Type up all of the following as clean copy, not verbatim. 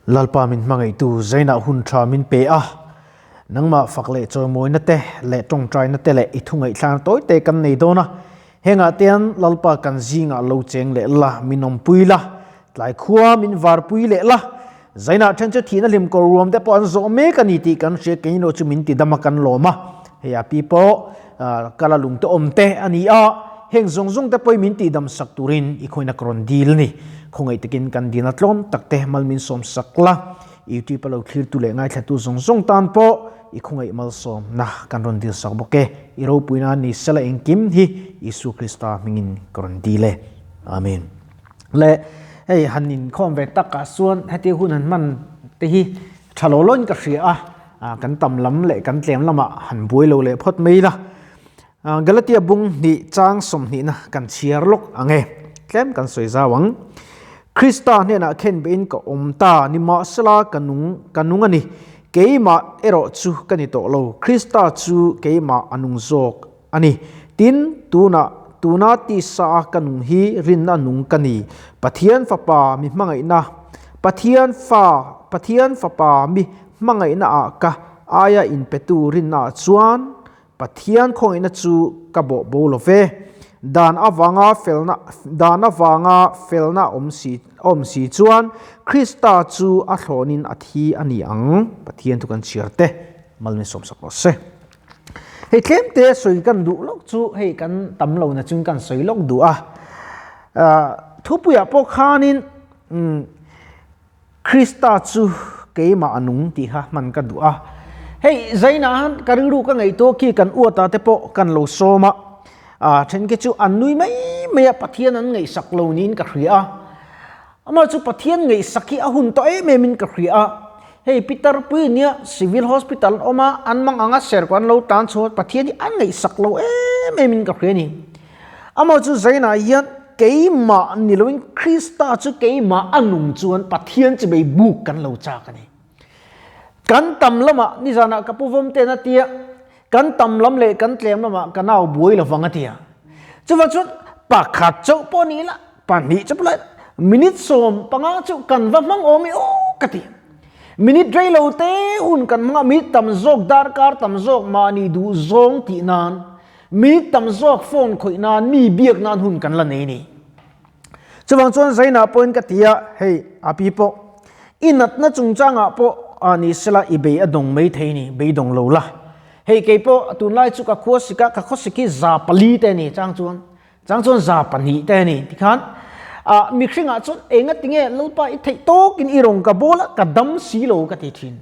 Lalpa min hmangaihtu Zainah hun tha min pe a, nangmah fak leh chawimawina te leh tawngtaina te leh i thu ngaihthlakna tawi te kan nei dawn a. Hengah te hian Lalpa kan zingah lo cheng leh la, min awmpui la, tlai khua min varpui leh la. Zainah then chu thihna hlim kawr ruam te pawh an zawh mek a ni tih kan hria, kei erawh chu min ti dam a kan lawm a. Hei a pi pawh kala lung te awm te a ni a, heng zawng zawng te pawhin min tihdam sak turin i khawina ka rawn dil a ni. Khawngaih takin kan dina tlawm tak te mal min sawm sak la, YouTube a lo thlirtu leh ngaithlatu zawng zawng tan pawh i khawngaih malsawmna kan rawn dil sak bawk e. I ropuina ni sela engkim hi Isua Krista hmingin ka rawn dil e. Amen. Le hei han inkhawm ve takah chuan heti hun han hman te hi tha lo loin ka hria a, kan tam lam leh kan tlem lamah han buai lo leh phawt mai ila. Galatia bung hnih chang sawmhnihna kan chhiar lawk ang e, tlem kan sawi zau ang. Krista hnenah khen behin ka awm ta, nimahsela ka nung ka nung a ni, keimah erawh chu ka ni tawh lo, Krista chu keimah a nung zawk a ni. Tin, tunah, tuna tisa a ka nung hi rinna nung ka ni. Pathian Fapa mi hmangaihna, Pathian Fa, Pathian Fapa mi hmangaihna ah ka aia inpetu rinna ah chuan Pathian khawngaihna chu ka bawh bo lo ve. Dan avanga felna, dan avanga felna awm si, awm si chuan Krista chu a thlawnin a thi a ni ang. Pathian thu kan chhiar te, mal min sawmsak rawh se. Hei tlem te sawi kan duh lawk chu hei kan tam lo na chung kan sawi lawk duh a. Thupuiah pawh khanin Krista chu keimah a nung tih kha hman ka duh a. Hei zainah han ka rilru ka ngaihtuah khi kan uata te pawh kan lo sawm a. Then khi chu an nui mai mai a, Pathian an ngaihsak lo niin ka hria a. Amah chu Pathian ngaihsak hi a hun tawh em em in ka hria a, hei Peter pui nia Civil Hospital an awm a, an mang anga ser kawh an lo tan chhuah Pathian hi a ngaihsak lo em em in ka hria a ni. Amah chu Zainah hian keimah ni loin Krista chu keimah a nung chuan Pathian chi bei buk kan lo chak a ni. Kan tam lamah nizanah ka pu vawm ten a tia, kan tam lam leh kan tlem lamah ka nau buai lovang a tia. Chuvang chuan pakhat chauh pawh ni ila, pahnih chauh pawh la, minute 15 chu kan va hmang awm i aw ka ti. Minute rei lo te hun kan hmang a, minute tam zawk darkar tam zawk mahni duh zawng tih nan, minute tam zawk phone khawih nan, mi biak nan hun kan la nei a ni. Chuvang chuan Zainah pawhin ka ti a, hei a pi pawh i natna chungchangah pawh a ni sela i bei a dawng mai thei ni, beidawng lo la. Hei kei pawh tunlai chu ka khua sik a, ka khawsik hi 400 te a ni chang chuan, chang chuan 200 te a ni tikhan ah mihringah chuan enga tinge Lalpa i theih tawkin i rawn ka bawl a, ka dam si lo ka ti thin.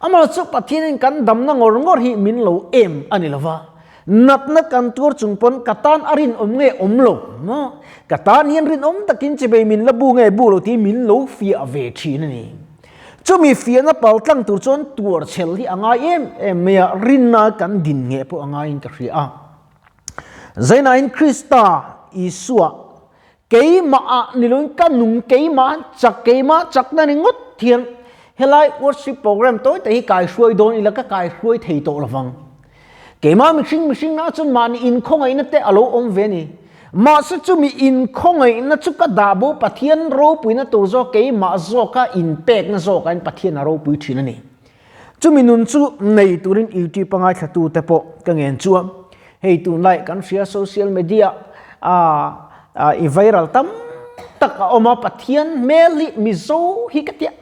Amah chu Pathianin kan damna ngawr ngawr hi min lo em a ni lova, natna kan tuar chung pawn ka tan a rinawm nge awm lo maw? Ka tan hian rinawm takin chibei min la bu nge bu lo tih min lo fiah ve thin a ni. Chumi fiahna pal tlang tur chuan tuar chhel hi a ngai em em mai a, rinna kan din nge pawh a ngaiin ka hria a. Zainain Krista Isua Keimah ah ni loin ka nung keimah chak keimah chakna ni ngawt thiang helai worship program tawi te hi kai hruai dawn ila ka kai hruai thei tawh lovang. Keimah mihring mihring na chuan mahni inkhawngaihna te alo awm ve ni. Mahse chumi inkhawngaihna chu ka dah bo Pathian ropuina tur zawk keimah zawka inpekna zawkah in Pathian a ropui thin a ni. Chumi nun chu nei turin YouTube a ngaithlatu te pawh ka ngen chu a, hei tunlai kan hria social media a i viral tam tak a awm a, Pathian hmel hi Mizo hi ka tia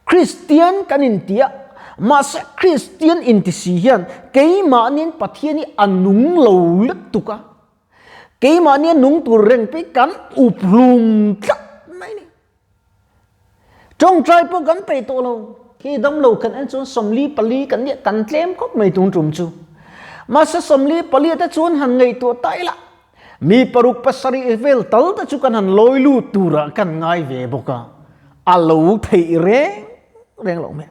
Kristian kan intia mahse Kristian inti si hian keimahniin Pathian hi a nung lo lutuk a, keimahnia nung tur reng pawh hi kan up hlum tlat mai a ni. Tawngtai pawh kan peih tawh lo. Khi damlo kan en chuan 44 kan nia kan tlem khawp mai tun tum chu. Mahse 44 te chuan han ngaihtuah ta ila mi paruk pasarih vel tal te chu kan han lawi lut turah kan ngai ve bawk a. A lo theih reng reng lo mai.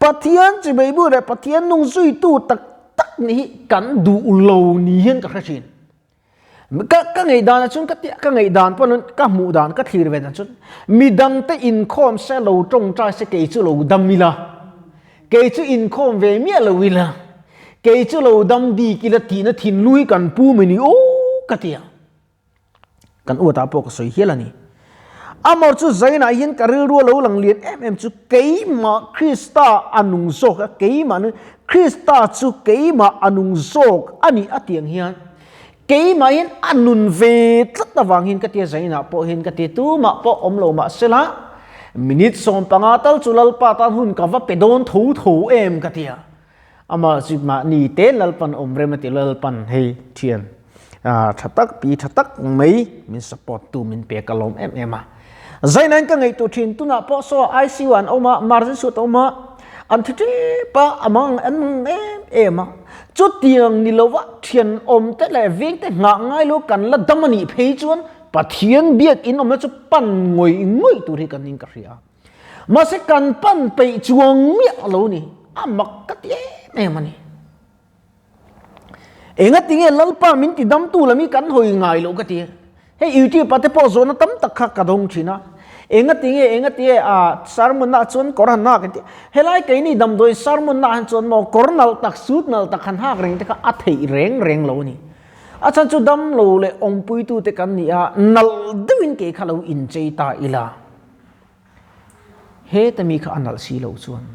Pathian chibei bu leh Pathian nung zuitu tak tak ni hi kan duh lo ni hian ka hre thin. Ka ka ngaihdan ah chuan ka tia ka ngaihdan pawh an ka hmuh dan ka thlir ve dan chuan midang te inkhawm se lo tawngtai se kei chu lo dam ila kei chu inkhawm ve miah lo ila kei chu lo dam bik ila tihna thinlui kan pu mai ni aw ka tia kan uatah pawh ka sawi hial a ni. Amor chu zainah hian ka rilru a lo lang lian em em chu keimah Krista a nung zawk a, keimah nung Krista chu keimah a nung zawk a nih a tiang hian keimah hian a nun ve tlat avang hian ka tia zainah pawh hian ka ti tumah pawh awm lo mahsela minute 15 tal chu Lalpa tan hun ka va pe dawn tho tho em ka tia. Amah chu mahni te Lalpan awm rem a ti Lalpan hei thian tha tak pi tha tak mai min support tu min pek a lawm em em a. Zainain ka ngaihtuah thin tunah pawh saw ICU an awm a, emergency suit a awm a, an thi tep a, a mang an mang em em a. Chutiang ni lova thian awm te leh veng te nghah ngai lo kan la dam a nih phei chuan Pathian biakinn awmna chu pan ngawih ngawih tur hi kan in ka hria. Mahse kan pan peih chuang miah lo ni, a mak ka ti em em a ni. Enga tinge Lalpa min ti damtu lam hi kan hawi ngai loh ka ti. Hei YouTube ah te pawh zawhna tam tak kha ka dawng thin a. Enga tinge enga tinge a sermon na chuan kawr han hak an ti. Helai keini damdawi sermon na han chuan maw kawr nalh tak suit nalh tak han hak reng te kha a theih reng reng lo a ni. A chhan chu damlo leh awmpuitu te kan ni a, nalh deuhin kei kha lo inchei ta ila. Heta mi kha a nalh si lo chuan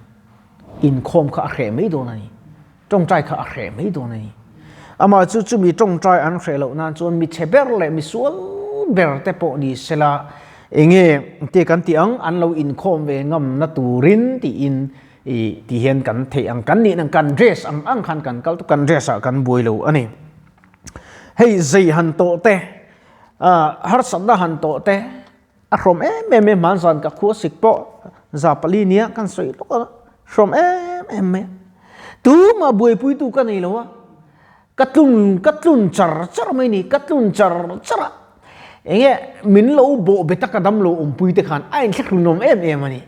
inkhawm kha a hreh mai dawn a ni, tawngtai kha a hreh mai dawn a ni. Amah chu chumi tawngtai an hreh loh nan chuan mi chhe ber leh mi sual ber te pawh ni sela enge te kan tih ang an lo inkhawm ve ngam na turin tiin i ti hian kan theih ang kan nih ang kan dress ang ang khan kan kal kan dress ah kan buai lo a ni. Hei zei han tawh te harsatna han tawh te A hrawm em em mai hmanzan ka khua sik pawh 400 nia kan sawi lawk a, hrawm em em mai a. Tumah buaipuitu ka nei lo a, ka tlun ka tlun char char mai ni, ka tlun char char a. Enge min lo bawh bet a ka dam lo awmpui te khan a inthlahrunawm em em a ni.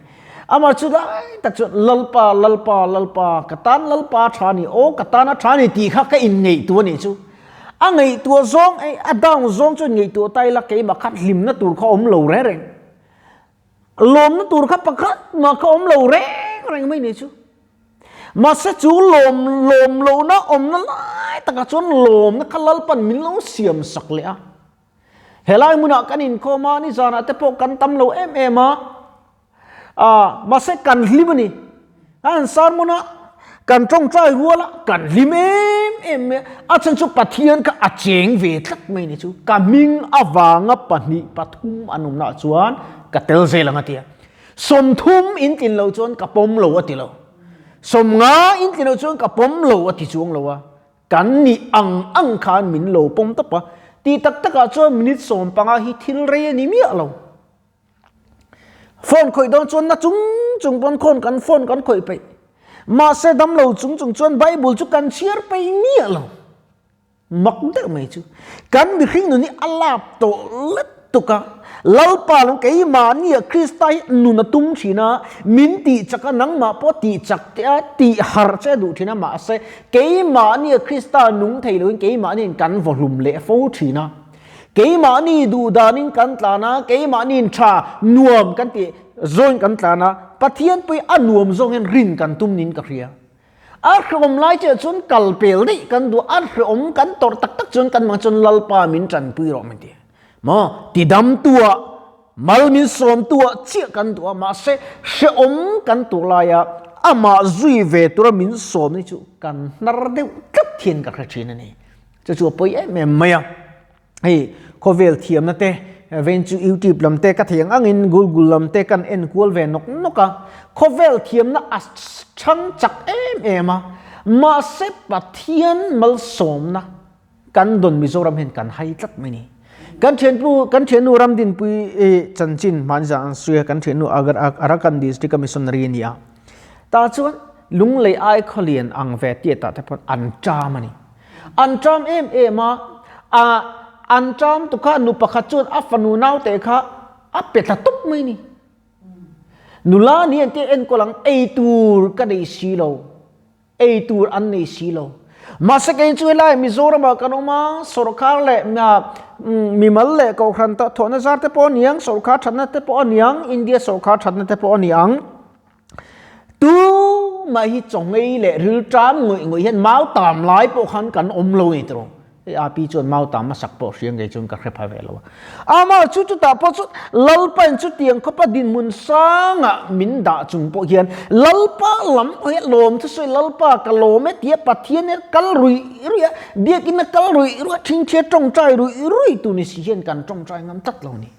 Amah chu lai tak chuan Lalpa Lalpa Lalpa ka tan Lalpa tha ni aw ka tan a tha ni tih kha ka inngeihtu a nih chu. A ngaihtuah zawng ei a down zawng chuan ngaihtuah ta ila keimah kha hlimna tur kha awm lo reng reng. Lawmna tur kha pakhat mah kha awm lo reng reng mai ni chu. Mahse chu lawm lawm lohna awmna lai takah chuan lawmna kha Lalpan min lo siam sak leh a. Helai hmunah kan inkhawm a, nizanah te pawh kan tam lo em em a. A, mahse kan hlim a ni. An sermon a, kan tawngtai rual a, kan hlim em em mai a. A chhan chu Pathian kha a cheng ve tlat mai ni chu. Ka hming avanga pahnih pathum an awmnaah chuan ka tel zel ang a ti a. 30 in tlin lo chuan ka pawm lo a ti lo. 50 in tlin lo chuan ka pawm lo a ti chuang lo a. Kan nih ang ang khan min lo pawm tawp a. Tih tak takah chuan minute 15 hi thil rei a ni miah lo. Phone khawih dawn chuan na chung chung pawn khawn kan phone kan khawih peih. Mahse damlo chung chung chuan Bible chu kan chhiar peih miah lo. Mak deuh mai chu. Kan mihring nun hi a lap tawh let tuk a. Lalpa lo keimahnia Krista hi nun a tum thin a, min tih chak a nangmah pawh tih chak te a, tih harh che a duh thin a, mahse keimahnia Krista nung thei loin keimahniin kan vawhlum leh fo thin a. Keimahni duh danin kan tlan a, keimahniin tha nuam kan tih zawngin kan tlan a, Pathian pawhin a nuam zawng hian rin kan tum niin ka hria. A hrehawm lai chiah chuan kal pel daih kan duh a, a hrehawm kan tawrh tak tak chuan kan mang chuan Lalpa min tanpui rawh min ti. Maw? Tidamtuah, mal min sawmtuah chiah kan duh a, mahse hrehawm kan tur laia amah zui ve tura min sawm ni chu kan hnar deuh tlat hian ka hre thin a ni. Chu chu a pawi em em mai a. Hei khawvel thiamna te vein chu YouTube lam te ka thei ang angin Google lam te kan en kual ve nawk nawk a. Khawvel thiamna a chhang chak em em a. Mahse Pathian malsawmna kan dawn Mizoram hian kan hai tlat mai ni. Kan thianpu kan thiannu Ramdinpui chanchin hmanzah an sawi a, kan thiannu Arakan district a missionary a ni a. Tah chuan Lunglei ai khawlian ang ve tiatah te pawh an ṭam a ni. An ṭam em em a, a an ṭam tu kha nu pakhat chuan a fanu naute kha a pe thla tawp mai ni. Nula ni an tia enkawl ang ei tur ka nei si lo, ei tur an nei si lo. Mahse kei chu helai Mizoramah kan awm a, sawrkar leh mimal leh kohhran thawhna zar te pawh a ni ang, sawrkar thatna te pawh a ni ang, India sawrkar thatna te pawh a ni ang. Tumah hi chaw ngei leh rilṭam ngawih ngawih hian mau tam lai pawh khan kan awm lo ni tawh. Hei api chuan mautam hmasak pawh hria ngei chuan ka hre pha ve lo a. Amah chu chutah pawh chu Lalpain chutiang khawpa dinhmun sangah min dah chung pawh hian Lalpa lam hawi a lawm chu sawi Lalpa ka lawm e tia Pathian hian kal ruih ruih a, biakinn a kal ruih ruih a, thingthia tawngtai ruih ruih tur ni si hian kan tawngtai ngam tlat lo ni.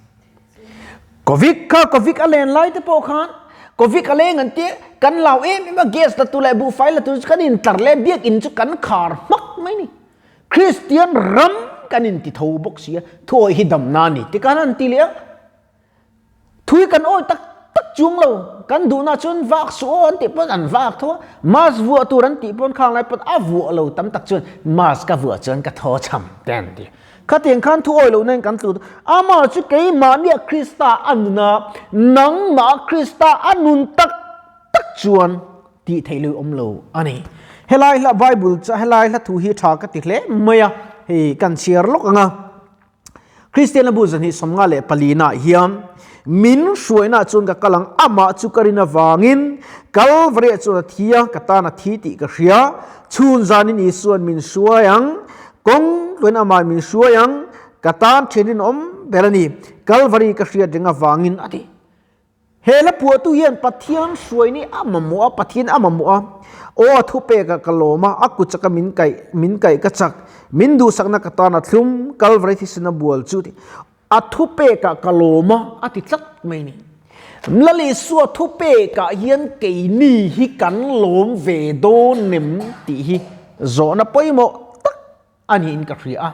Covid kha Covid a len lai te pawh khan Covid a leng an tia kan lau em em a gas la tu leh buhfai la tu chu kan intlar leh biakinn chu kan khar hmak mai ni. Kristian ram kan inti tho bawk si a, thuawih hi damna a ni ti khan an ti leh a. Thui kan awi tak tak chuang lo, kan duhna chuan vak suh aw an tih pawn an vak tho a, mask vuah tur an tih pawn khang lai pawn a vuah lo tam tak chuan mask ka vuah chuan ka thaw cham te an ti. Khatiang khan thu awi lohna in kan tlu amah chu keimahnia Krista a nun a, nangmah Krista a nun tak tak chuan tih theih lo awm lo a ni. Helai hla Bible chu helai hla thu hi tha ka ti hle mai a, hei kan chhiar lawk ang a. Kristian a bu zahnih 54 nah hian min hruaina chuan ka kal ang, amah chu ka rin avangin Kalvariah chuan a thi a, ka tan a thi tih ka hria. Chhun zanin Isuan min hruai ang, kawng tluain amah min hruai ang, ka tan thian rinawm ber a ni, Kalvari ka hriat reng avangin a ti. He hla phuahtu hian Pathian hruaini a mamawh a, Pathian a mamawh a. Aw a thupekah ka lawm a, a kut chaka min kaih, min kaih ka chak, min duhsakna ka tan a thlum, Kalvari thisen a bual chu ti. A thupekah ka lawm a, a ti tlat mai ni. Lal Isua thupekah hian keini hi kan lawm ve dawn nem tih hi zawhna pawimawh tak a niin ka hria a.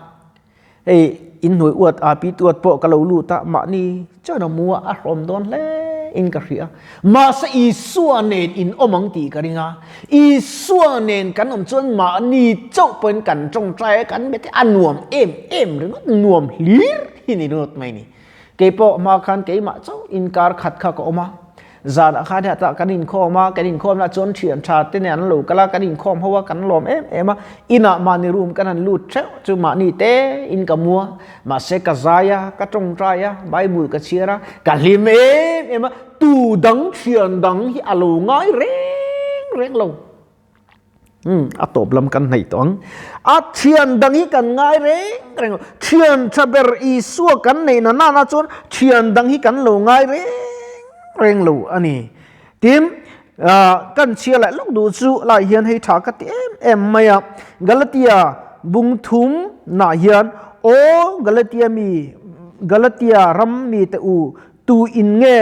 Hei inhnuai uat a pi tuat pawh ka lo lut a, mahni chuan a mu a, a hrawm dawn hle in ka hria. Mahse Isua nen in awm ang tih ka ring a, Isua nen kan awm chuan mahni chauh pawhin kan tawngtai a, kan bete a nuam em em ringawt, nuam hlir hi ni ringawt mai ni. Keipawh hma khan keimah chauh inkar khat kha ka awm a, zanah khan hetah kan inkhawm a, kan inkhawmna chuan thian tha te nen an lo kal a, kan inkhawm ho a, kan lawm em em a, inah mahni room kan han lut theuh chu mahni te in ka mu a, mahse ka zai a, ka tawngtai a, Bible ka chhiar a, ka hlim em em a, tu dang thian dang hi a lo ngai reng reng lo. Umm a tawp lam kan hnaih tawh ang. A thian dang hi kan ngai reng reng lo. Thian tha ber Isua kan neih na nana chuan thian dang hi kan lo ngai reng reng lo a ni. Tin, kan chhia leh lawk duh chu lai hian hei tha ka ti em em mai a. Galatia bung thum nah hian Aw Galatia mi, Galatia ram mite u, tu in nge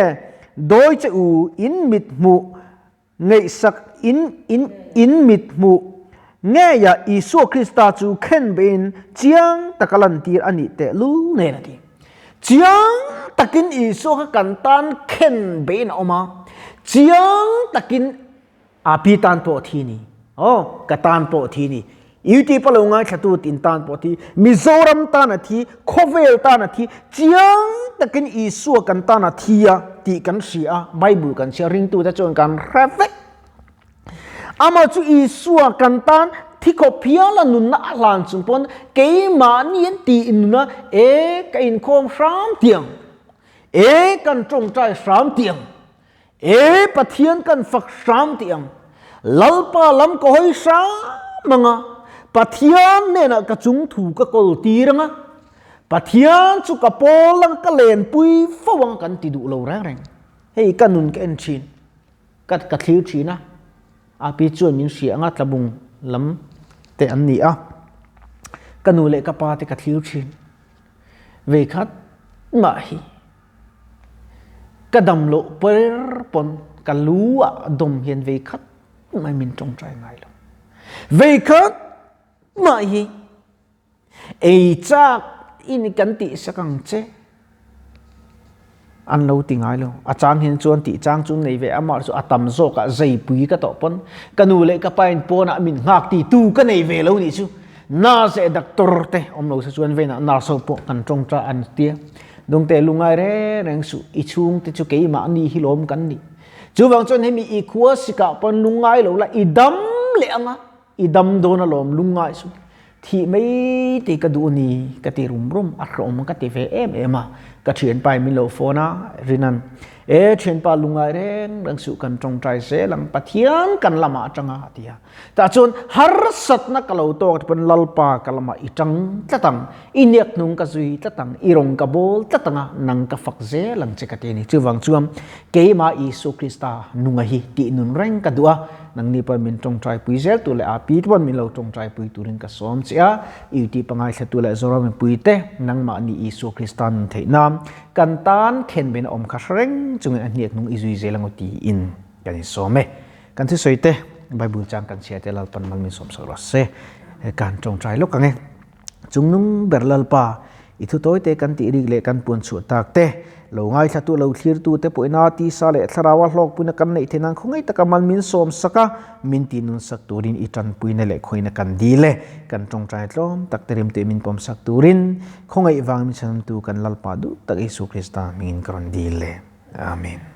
dawi che u in mit hmuh Ngaihsak in in in mit hmuh ngeia Isua Krista chu khen bein chiang taka lantir a nih teh lu nen a ti. Chiang takin Isua kha kan tan khen bein a awm a, chiang takin a pi tan pawh a thi ni, aw ka tan pawh a thi ni, YouTube a lo ngaithlatu tin tan pawh a thi, Mizoram tan a thi, khawvel tan a thi, chiang takin Isua kan tan a thi a tih kan hria a, Bible kan chhiar ringtute chuan kan hre vek. Amah chu Isua kan tan thi khawp hial a nunna a hlan chung pawn keimahni an tih nuna e ka inkhawm hram tiang, e kan tawngtai hram tiang, E Pathian kan fak hram tih ang. Lalpa lam ka hawi hram ang a, Pathian hnenah ka chung thu ka kawl tir ang a, Pathian chu ka pawl ang ka lenpui fo ang kan ti duh lo reng reng. Hei ka nun ka en thin, ka ka thlir thin a, api chuan min hria ang a, tlabung lam te an ni a, ka nu leh ka pa te ka thlir thin. Veikhat mah hi. Ka dam loh per pawn ka lu ah dawm hian vei khat mai min tawngtai ngai lo. Vei khat mah hi ei chak in kan tih sak ang che an lo ti ngai lo. A chang hian chuan tih chang chu nei ve amah chu a tam zawk ah zeipui ka tawh pawn ka nu leh ka pa in pawn ah min nghak ti tu ka nei ve lo nih chu. Nurse leh doctor te awm lo se chuan vein ah nurse ho pawh kan tawngtai an tia. Dawngte lungai reng reng suh, i chhungte chu keimahni hi lawm kan ni. Chuvang chuan hemi i khua sikah pawn lungai lo la, i dam leh ang a, i dam dawn alawm lungai suh. Thih mai te ka duh a ni ka ti rum rum, a hrehawm ka ti ve em em a. Ka thianpa in min lo phone a, Rinan, E thianpa lungai reng reng suh kan tawngtai zel ang, Pathian kan lamah atanga a ti a. Tah chuan harsatna ka lo tawk te pawn Lalpa ka lamah i tang tlat ang, i niak hnung ka zui tlat ang, i rawng ka bawl tlat ang a, nang ka fak zel ang che ka ti a ni. Chuvang chuan keimah Isua Krista nunga hi tih nun reng ka duh a, nangni pawn min tawngtai pui zel tur leh a pi te pawn min lo tawngtai pui turin ka sawm che a, YouTube a ngaithlatu leh Zoram mipui te nangmahni Isua Krista nun theih nan kan tan khenbena awm kha hre reng chungin a hniak hnung i zui zel ang aw tiin kan insawm e. Kan thusawi te, Bible chang kan chhia te Lalpan mal min sawm sak rawh se. Kan tawngtai lawk ang e. Chungnung ber Lalpa, i thu tawi te kan tih rik leh kan puan chhuah tak te, lo ngaithlatu lo thlirtu te pawhina tisa leh thlaraua hlawkpuina kan neih theih nan khawngaih taka mal min sawm sak a, min ti nun sak turin i tanpuina leh khawina kan dil e. Kan tawngtai tlawm tak te rimtui min pawm sak turin khawngaih vang min chhanamtu kan Lalpa duh tak Isua Krista hmingin ka rawn dil e. Amen.